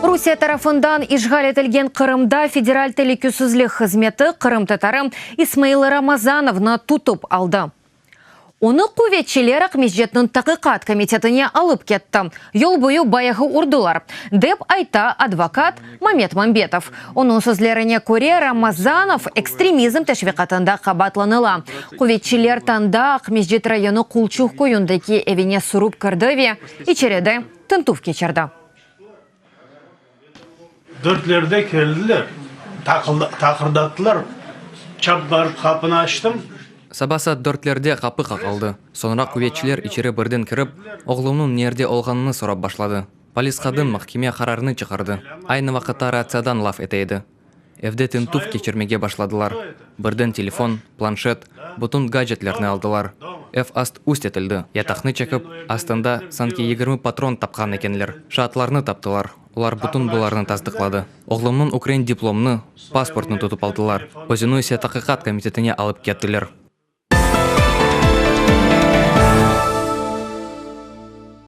Rusiye tarafından işğal etilgen Qırımda Federal telükesizlik hızmeti qırımtatarı İsmail Ramazanovnı tutıp aldı. Onı quvetçiler Aqmescitniñ Taqiqat komitetine alıp ketti. Yol boyu bayağı urdılar, dep ayta advokat Mamet Mambetov. Onıñ sözlerine köre, Ramazanov ekstremizm teşviqatında qabaatlanıla. Quvetçiler tañda Aqmescit rayonı Qulçuq köyündeki evine sürip kirdi ve içeride tintüv keçirdi. Dörtlerde keldiler, taqırdattılar, çap barıp qapını açtım. Saba saat dörtlerde qapı qaqıldı. Soñra quvetçiler içeri birden kirip, oğlumnıñ nerde olğanını sorap başladı. Polis qadın mahkeme qararını çıqardı. Aynı vaqıtta ratsiyadan laf ete edi. Evde tintüv keçirmege başladılar. Birden telefon, planşet, bütün gacetlerni aldılar. Ev ast-üst etildi. Yataqnı çekip, astında sanki 20 patron tapqan ekenler. Şaatlarnı taptılar, olar bütün bularnı tasdıqladı. Oğlumnıñ ukrain diplomını, pasportını tutıp aldılar. Özüni ise taqiqat komitetine alıp kettiler.